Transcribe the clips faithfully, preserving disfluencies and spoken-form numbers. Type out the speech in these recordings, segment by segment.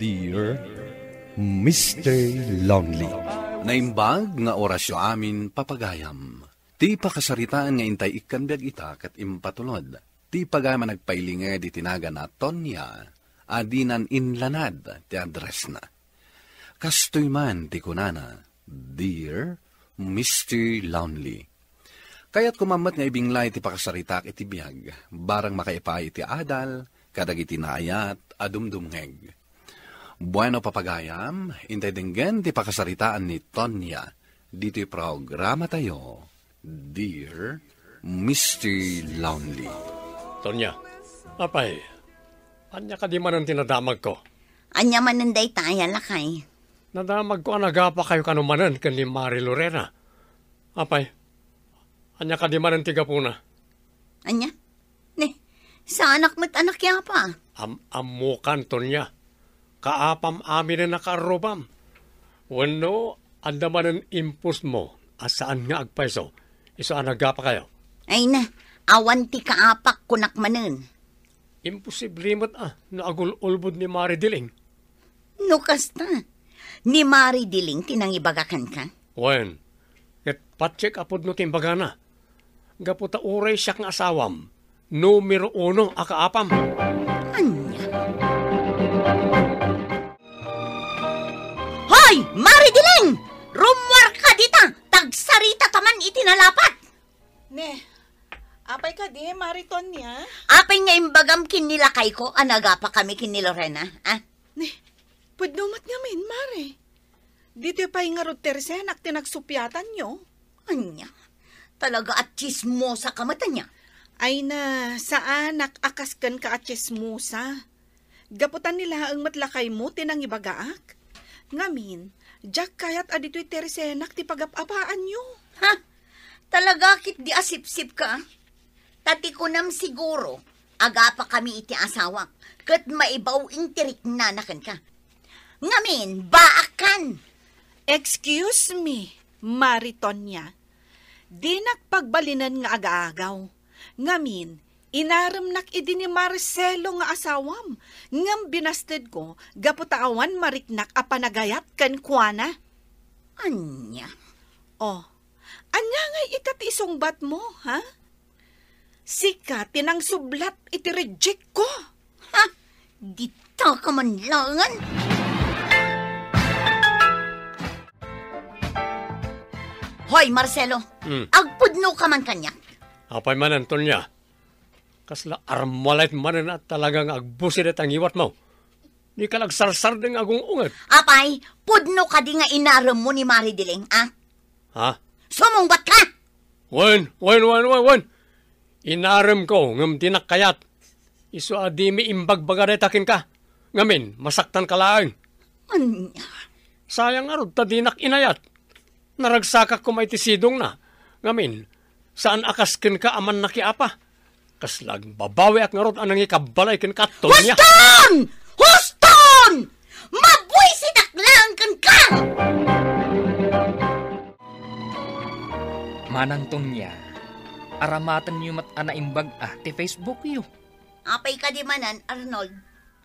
Dear Mister Lonely. Naimbag nga orasyo amin, papagayam. Ti pakasaritaan nga intay ikkan biag ita ket impatulod ti pagayam a nagpailinged iti nagan a Tonya a dinan inlanad ti addressna. Kastoy man ti kunana, "Dear Mister Lonely." Kayatko man met nga ibinglay ti pakasaritaak iti biag, barang makaipaay iti adal kadagiti naayat a dumdumngeg. Bueno, papagayam, intay denggen ti pakasaritaan ni Tonya ditoy programatayo, Dear Mister Lonely. Tonya, apay, ania kadi manen ti nadamagko? Ania manen dayta, a lakay? Nadamagko a nagapakayo kano manen ken ni Mari Lorena. Apay, ania kadi manen ti gapuna? Ania? Ne, saanak met a nakiapa. Am-ammokan, Tonya. Kaapam aminen a kaarrubam. Wenno, adda manen impusmo a saan nga agpayso, isu a nagapakayo? Ay na, awan ti kaapak kunak manen. Imposible met a no agul-ulbod ni Mari Diling. No kasta, ni Mari Diling ti nangibaga kenka? Wen, ket pattiek a pudno ti imbagana. Gapu ta uray siak nga asawam, numero uno a kaapam. Ania? Hoy, Mari Diling! Rummuarka dita! Tagsarita ta man iti nalapat! Ne, apay kadi, Mari Tonya? Apay nga imbagam ken ni lakayko a nagapa kami ken ni Lorena, a? Ne, pudno met ngamin, Mari. Ditoy pay ngarud ti resenak ti nagsuppiatanyo. Ania? Talaga a tsismosa ka met, ania? Ay na, saanak a kas kenka a tsismosa. Gapu ta ni laeng met lakaymo ti nangibagaak. Ngamin, diak kayat a ditoy ti resenak ti pagap-apaanyo. Ha? Talaga ket di asipsip ka? Ta ti kunam siguro, agapa kami iti asawak, ket maibaw ti riknana kenka. Ngamin, baakkan! Excuse me, Mari Tonya. Dinak pagbalinen nga agaagaw. Ngamin, inaremnak idi ni Marcelo nga asawam, ngem binastedko gapu ta awan mariknak a panagayat kenkuana. Ania? Oh, ania ngay ita ti isungbatmo, ha? Sika ti nangsublat iti reject ko. Ha? Dita ka man laengen? Hoy, Marcelo, Hmm. agpudno ka man kaniak. Apay man, Antonia? Kasla armalait manen a talaga nga agbusidet a ngiwatmo. Di ka nagsarsardeng nga agung-unget. Apay, pudno kadi nga inaremmo ni Mari Diling, a? Ha? Sumungbat ka! Wen, wen, wen, wen, wen! Inaremko, ngem dinak kayat. Isu a dimi imbagbaga dayta kenka. Ngamin, masaktan ka laeng. Ania? Sayang ngarud ta dinak inayat. Naragsakak koma iti sidongna. Ngamin, saan a kas kenka a mannakiapa. Kasla agbabawiak ngarud a nangikabbalay kenka, Tonia. Huston! Huston! Mabuisitak laeng kenka! Manang Tonia, aramatenyo met a naimbag a ti Facebookyo. Apay kadi manen, Arnold?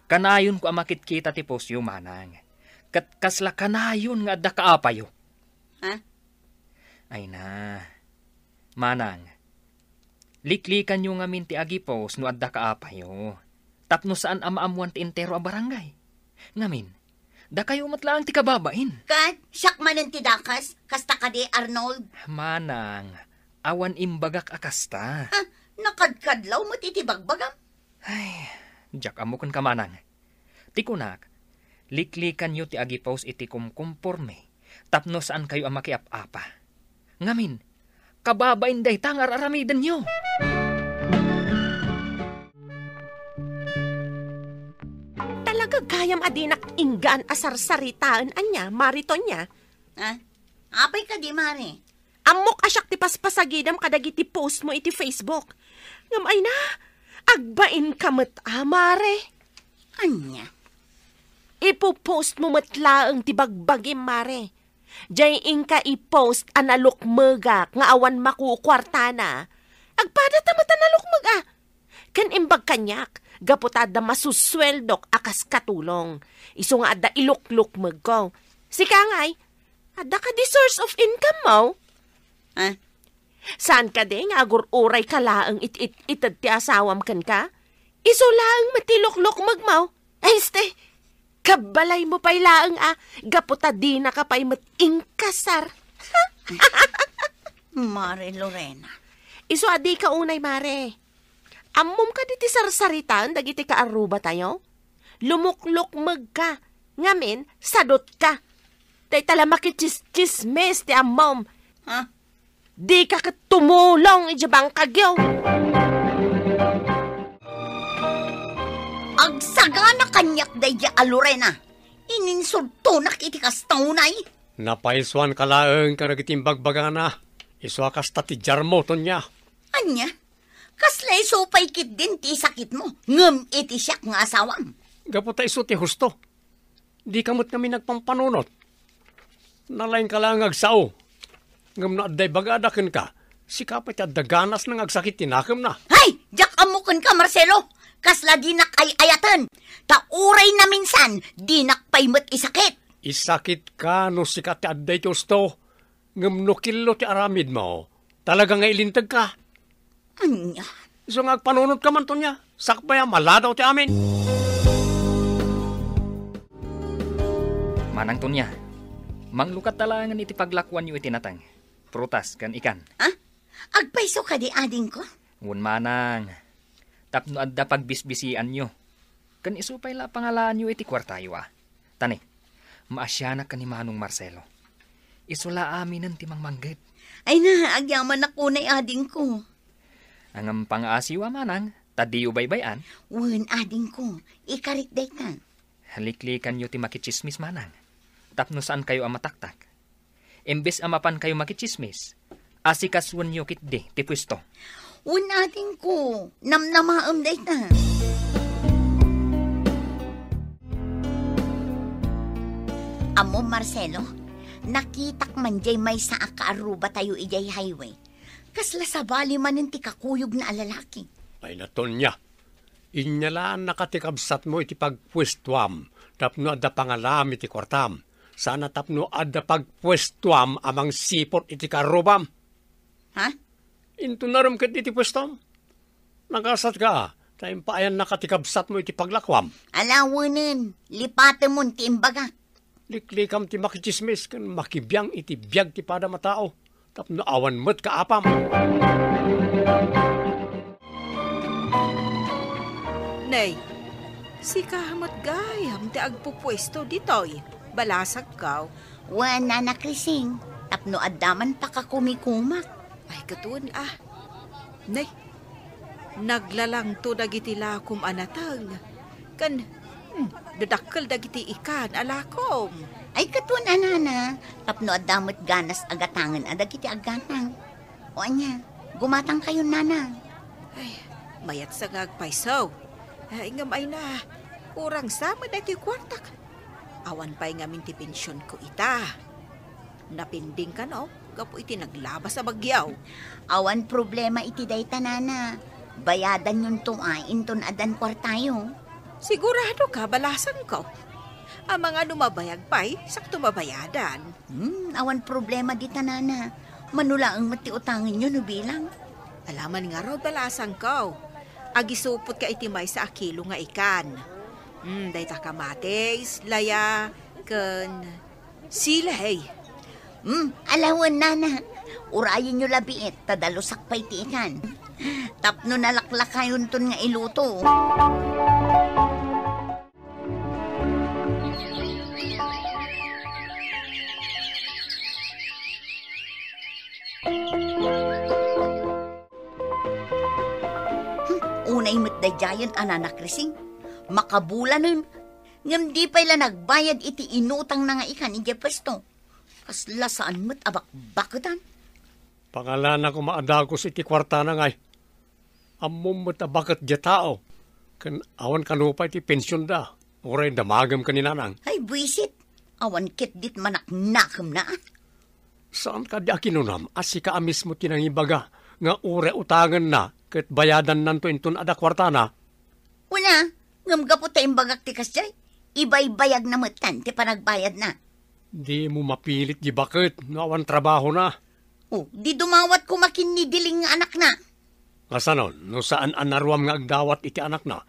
Kanayonko a makitkita ti postyo, Manang. Ket kasla kanayon nga adda kaapayo. Ha? Ay na. Manang, liklikanyo ngamin ti agi-post no adda kaapayo. Tapno saan a maammoan ti entero a barangay. Ngamin, dakayo met laeng ti kababain. Ket, siak manen ti dakes, kasta kadi, Arnold? Manang, awan imbagak a kasta. Ha? Nakadkadlaw met iti bagbagam? Ay, diak ammo kenka, Manang. Ti kunak, liklikanyo ti agi-post iti kumkumporme tapno saankayo a makiap-apa. Ngamin, kababain dayta nga ar-aramidenyo. Talaga gayam a dinak inggaan a sarsaritaen ania, Mari Tonia? Ah, apay kadi, Mari? Ammok a siak ti paspasagidem kadagiti postmo iti Facebook. Ngem ay na, agbainka met a, Mare. Ania? Ipo-postmo met laeng ti bagbagim, Mare. Jay inka i-post a nalukmegak nga awan makukuartana. Agpadata met a nalukmeg a. Ken imbag kaniak, gapu ta adda masusueldok a kas katulong. Isu nga adda iluklukmegko. Sika ngay, adda kadi source of income mo? Ah? Saan kadi nga agur-uray ka laeng it-it-ited ti asawam kenka? Isu laeng met ti luklukmegmo. Ay, este, kabbalay mo pay laeng a, gapu ta dinaka pay met inkasar. Mare Lorena. Isu a dika unay, Mare. Ammom kadi ti sarsaritaan dagiti kaarrubatayo? Lumuklukmegka, ngamin, sadutka. Dayta la makitsis-tsismis ti ammom. Ha? Dika ket tumulong idiay bangkagyo. Agsagana kaniak daydiay a Lorena. Ininsultonak iti kasta unay. Napaisuanka laeng kadagiti imbagbagana. Isu a kasta ti diarmo, Tonia. Ania? Kasla isu pay ketdin ti sakitmo, ngem iti siak nga asawam? Gapu ta isu ti husto. Dika met ngamin agpampanunot. Nalaingka laeng nga agsao. Ngem no adda ibagada kenka, sika pay ti adda ganasna nga agsakit ti nakemna. Hay! Diak ammo kenka, Marcelo! Kasla dinak ay-ayaten! Ta uray naminsan, dinak pay met isakit! Isakitka no sika ti adda iti husto. Ngem no killo ti aramidmo, talaga nga ilintegka. Ania? Isu nga agpanunotka man, Tonia, sakbay a maladaw ti amin. Manang Tonia, manglukatta laengen iti paglakuanyo iti nateng, prutas, ken ikan. Ah? Agpayso kadi, adingko? Wen, manang. Tapno adda pagbisbisianyo. Ken isu pay la a pangalaanyo iti kuartayo, a. Ta ne, maasianak ken ni Manong Marcelo. Isu la aminen ti mangmangngeg. Ay na, agyamanak unay, adingko. Ngem pangaasiyo a, manang, ta diyo baybay-an. Wen, adingko, ikarik dayta. Liklikanyo ti makitsismis, manang, tapno saankayo a mataktak. Imbes a mapankayo makitsismis, asikasuenyo ketdi ti puesto. Wen, adingko, namnamaem dayta. Ammom, Marcelo, nakitak man diay maysa a kaarrubatayo idiay highway. Kasla sabali manen ti kakuyogna a lalaki. Ay, Tonia, inyalaannaka ti kabsatmo iti pagpuestoam tapno adda pangalaam iti kuartam, saan a tapno adda pagpuestoam a mangsipud iti kaarrubam. Ha? Inton narem ketdi ti puestom. Nagasatka, ta impaayannaka ti kabsatmo iti paglakuam. Alawenen, lipatemon ti imbagak. Liklikam ti makitsismis ken makibiang iti biag ti padam a tao, tapno awan met kaapam. Nay, sika met gayam ti agpupuesto ditoy, balasagko. Wen, Nana Krising, tapno adda man pakakumikumak. Ay, ket wen, a. Nay, naglalangto dagiti lakom a nateng, ken, hmm, dadakkel dagiti ikan a lakom. Ay, ket wen a, Nana, tapno adda met ganas a gatangen a dagiti aggatang. O ania, gumatangkayon, Nana? Ay, mayat sa nga agpayso. Ay, ngem ay na, kurang sa met daytoy kuartak. Awan pay ngamin ti pensionko ita. Napending kano gapu iti naglabas a bagyo. Awan problema iti dayta, Nana. Bayadanyonto a inton addan kuartayo. Siguradoka, balasangko? Amangan no mabayag pay, sakto mabayadan. Hmm, awan problema dita, Nana. Mano laeng met ti utangenyo no bilang. Alaman ngarud, balasangko. Agisupotka iti maysa a kilo nga ikan. Hmm, dayta kamatis, laya, ken silay. Hmm, alawen, Nana. Urayenyo labiit, ta dalusak pay ti ikan. Tapno nalaklakayonton nga iluto. Hmm, unay met daydiayen a Nana Krising. Makabulanen. Ngem di pay la nagbayad iti inutangna nga ikan idiay puesto. Kasla saan met a bakbaketan. Pangalana koma a dagus iti kuartana ngay. Ammom met a baket diay tao, ken awan kano pay ti pensionda, uray damagem ken ni Nanang. Ay, buisit! Awan ketdi ti manaknakemna. Saan kadi a kinunam a sika a mismo ti nangibaga nga uray utangenna ket bayadannanto inton adda kuartana? Wen, Ania? Ngem gapu ta imbagak ti kasdiay, ibaybayagna metten ti panagbayadna. Dimo mapilit di baket no awan trabahona. O, di dumawat koma ken ni Diling nga anakna. Kasano no saan a naruam nga agdawat iti anakna?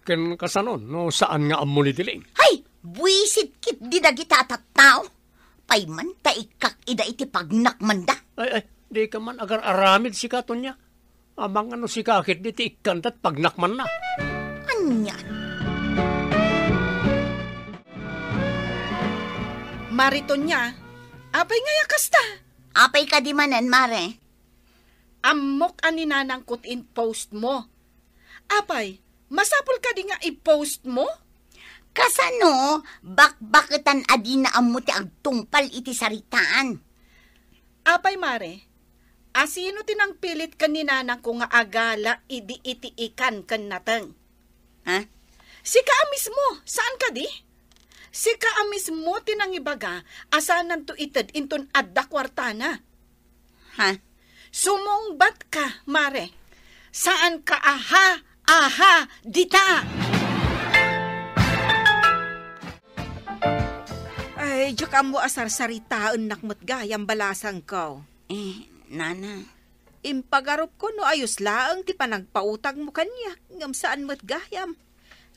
Ken kasano no saan nga ammo ni Diling? Hay! Buisit ketdi dagita a tattao. Pay man ta ikkak ida iti pagnakmanda. Ay, ay, di ka man agar-aramid sika, Tonia. Amangan no sika ketdi ti ikkanta ti pagnakmanna. Ania? Mare Tonia, apay ngay a kasta? Apay kadi manen, Mare? Ammok a ni nanangko ti in-post mo. Apay, masapul kadi nga i-post mo? Kasano, bakbaketan a dina ammo ti agtungpal iti saritaan? Apay, Mare, asino ti nangpilit ken ni nanangko nga agala idi iti ikan ken nateng? Ha? Sika a mismo, saan kadi? Sika a mismo ti nangibaga a saananto ited inton adda kuartana. Ha? Sumungbat ka, Mare. Saan ka aha, aha, dita. Ay, diak ammo a sarsaritaennak met gayam, balasangko. Eh, Nana. Impagarupko no ayos laeng ti panagpautangmo kaniak, ngem saan met gayam.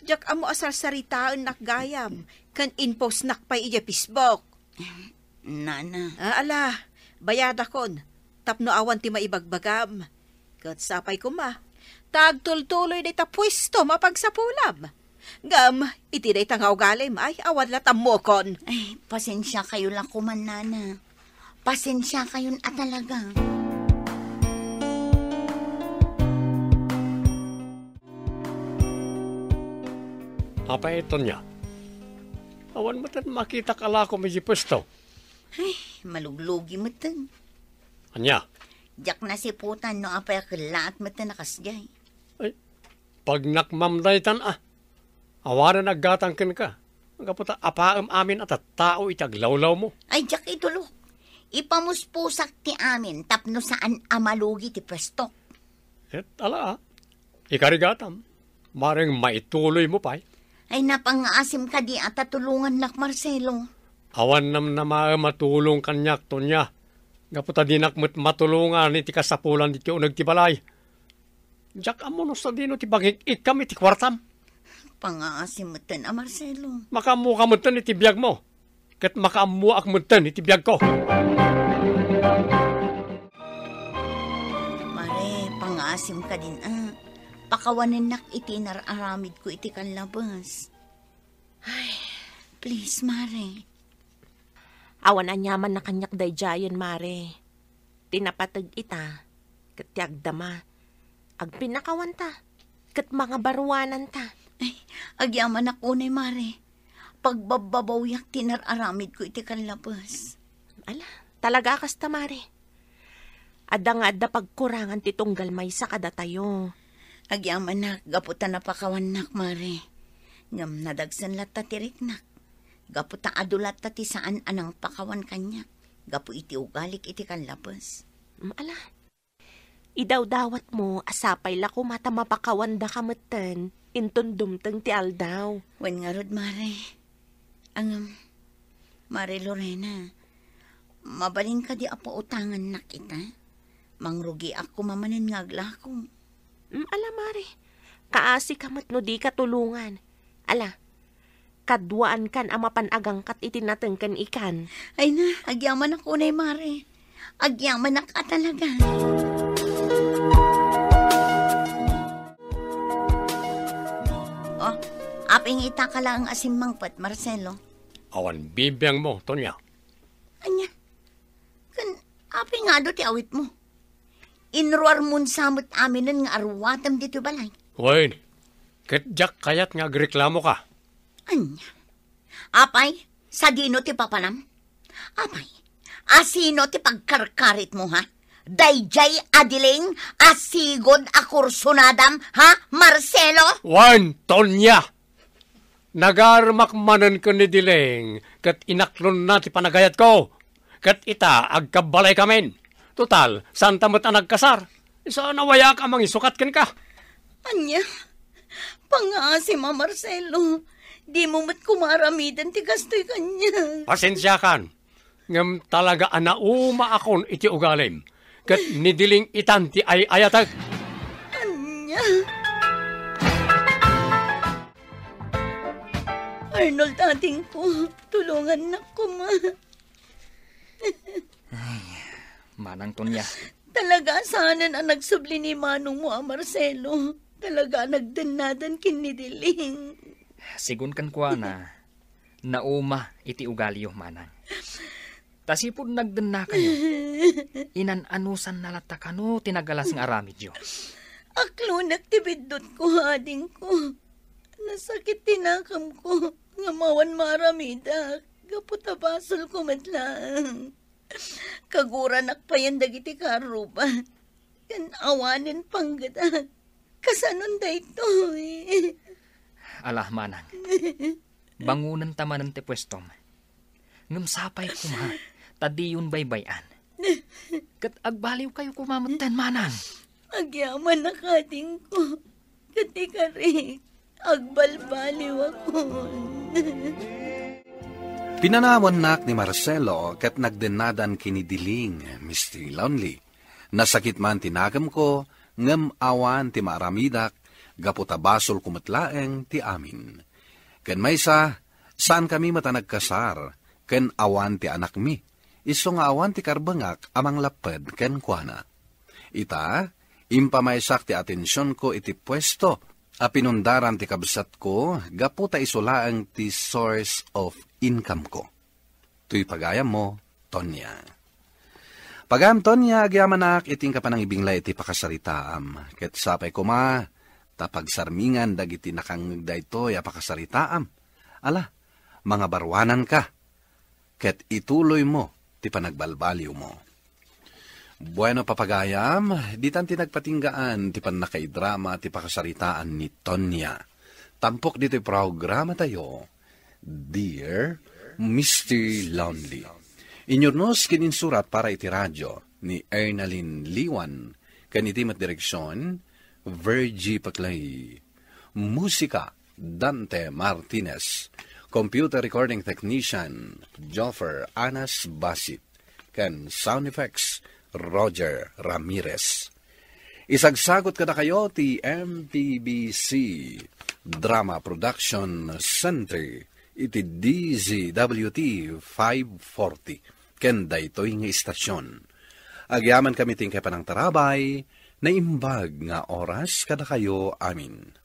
Diak ammo a sarsaritaennak gayam, ken in-postnak pay idiay Facebook. Nana. Ah, ala, bayadakon, tapno awan ti maibagbagam. Ket sapay koma, ta agtultuloy dayta puesto a pagsapulam. Ngem, iti dayta nga ugalim, ay, awan la tammokon. Ay, pasensiakayo la koman, Nana. Pasensiakayon a talaga. Apay, Tonia, awan met makitak a lakom iti puesto. Ay, maluglugi metten. Ania? Diak nasiputan no apay a kellaat metten a kasdiay. Ay, pagnakmam daytan a. Awanen aggatang kenka. Gapu ta apaem amin a tattao iti aglawlawmo. Ay, diak itulok. Ipamuspusak ti amin tapno saan a malugi ti puestok. Ket ala, a. Ikarigatam. Mareng maituloymo pay. Ay, napangngaasim kadi a ta tulongannak, Marcelo. Awan namnamaem a tulong kaniak, Tonia. Gapu ta dinak met matulongan iti kasapulan ditoy uneg ti balay. Diak ammo no sadino ti pangik-ikkam iti kuartam. Pangngaasim metten a, Marcelo. Makaammoka metten iti biagmo, ket makaammoak metten iti biagko. Mare, pangngaasim kadin a. Pakawanennak iti nar-aramidko iti kallabes. Ay, please, Mare. Awan aniamanna kaniak daydiayen, Mare. Ti napateg ita, ket ti agdama, agpinnakawanta, ket mangabaruananta. Ay, agyamanak unay, Mare. Pagbabbabawiak ti nar-aramidko iti kallabes. Ala, talaga a kasta, Mare. Adda nga adda pagkurangan ti tunggal maysa kadatayo. Agyamanak gapu ta napakawannak, Mare. Ngem nadagsen latta ti riknak. Gapu ta adu latta ti saan a nangpakawan kaniak. Gapu iti ugalik iti kallabes. Mm, ala. Idawdawatmo a sapay la koma ta mapakawandaka metten inton dumteng ti aldaw. Wen ngarud, Mare. Ngem, Mare Lorena, mabalin kadi a pautangannak ita? Mangrugiak koma manen nga aglako. Mm, ala, Mare. Kaasika met no dika tulongan. Ala, kaduaankan a mapan agangkat iti nateng ken ikan. Ay na, agyamanak unay, Mare. Agyamanak a talaga. Oh, apay nga itaka laeng a simmangpet, Marcelo? Awan bibiangmo, Tonia. Ania? Ken apay nga adu ti awitmo? Inruarmon sa met aminen nga aruatem ditoy balay. Wen, ket diak kayat nga agreklamoka. Ania? Apay, sadino ti papanam? Apay, asino ti pagkarkaritmo, ha? Daydiay a Diling a sigud a kursunadam, ha, Marcelo? Wen, Tonia! Nagarumak manen ken ni Diling ket inaklonna ti panagayatko. Ket ita, agkabbalaykamin. Total, saanta met a nagkasar. Isu a nawayaak a mangisukat kenka. Ania? Pangngaasim a, Marcelo. Dimo met koma aramiden ti kastoy kaniak. Pasensiakan. Ngem talaga a naumaakon iti ugalim. Ket nidiling itan ti ay-ayatek. Ania? Arnold, adingko, tulongannak koma. Ay, Manang Tonia. Talaga a saanen a nagsubli ni manongmo a Marcelo. Talaga a nagdennadan ken ni Diling. Sigun kenkuana, nauma iti ugaliyo, Manang. Ta sipud nagdennakayo, inan-anusanna latta kano ti nagalas nga aramidyo. Aklonek ti biddutko, adingko. Nasakit ti nakemko, ngem awan maaramidak gapu ta basolko met laeng. Kaguranak payen dagiti karruba, ken awanen panggedak. Kasanon daytoy? Ala, Manang. Bangonenta manen ti puestom. Ngem sapay koma, ta diyon baybay-an. Ket agbaliwkayo koma metten, Manang. Agyamanak, adingko. Ket ikarik, agbalbaliwakon. Pinanawannak ni Marcelo ket nagdennadan ken ni Diling, Mister Lonely. Nasakit man ti nakemko, ngem awan ti maaramidak, gapu ta basolko met laeng ti amin. Ken maysa, saankami met a nagkasar, ken awan ti anakmi, isu nga awan ti karbengak a manglapped kenkuana. Ita, impamaysak ti atensionko iti puesto a pinundaran ti kabsatko gapu ta isu laeng ti source of income-ko. Toy pagayammo, Tonya. Pagayam Tonya, agyamanak iti inka panangibinglay iti pakasaritaam. Ket sapay koma, ta pagsarmingan dagiti nakangngeg daytoy a pakasaritaam. Ala, mangabaruananka, ket ituloymo ti panagbalbaliwmo. Bueno, papagayam, ditan ti nagpatinggaan ti pannakaidrama ti pakasaritaan ni Tonya. Tampok ditoy programatayo, Dear Mister Lonely. Inyurnos ken insurat para iti radio ni Ernalyn Liwan, ken iti met direksion, Virgie Paclay. Musika, Dante Martinez. Computer recording technician, Joffer Anas Basit. Ken sound effects, Roger Ramirez. Isagsagot kadakayo ti M P B C Drama Production Center iti D Z W T five forty ken daytoy nga istasyon. Agyamankami ti inkay panangtarabay, naimbag nga oras kadakayo amin.